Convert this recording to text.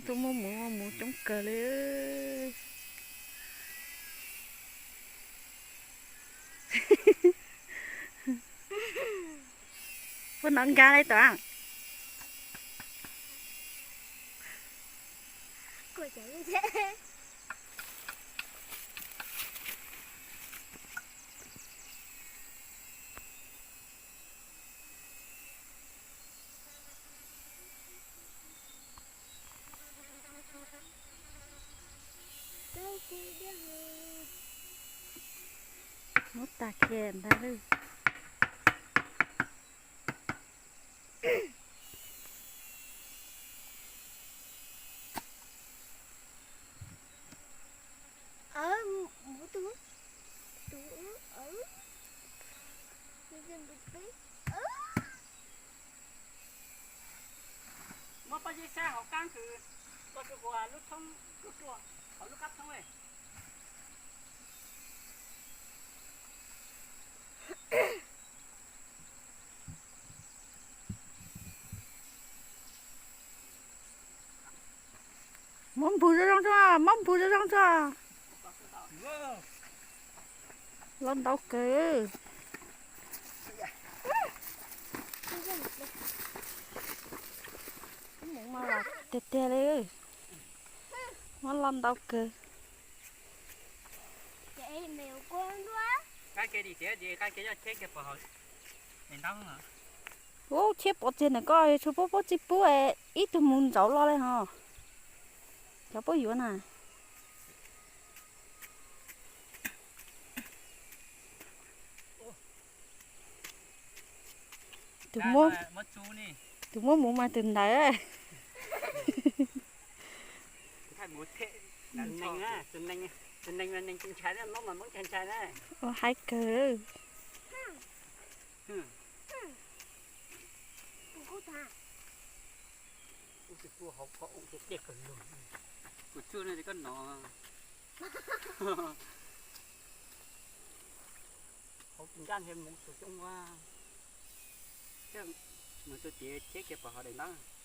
Tuaj muab mus, muab mus coob kawg li. Puab nov nkag li tuaj. Muab tag kiag ntag lauj. Muab pob zeb sab hauv qab kws ua rua lub thoob, hauv lub qab thoob. Muab npug zoo zoo tso, muab npug zoo zoo tso. Loj ntau kawg. Tiag tiag li, muab loj ntau kawg. Ub, cheb pov txig ntawm koj, tshuav puab puab txij pub, ib tug mus ntxauv los li hos. Cov puab yuav na. Tus muab, tus muab mus mas tus ntawd. Ua haib kawg. Kuv tsuj no ces koj nov. Hauv tus nraj ntshe mus tus coob ua, mus tus tiav cheb kiag pom hauv daim ntawd.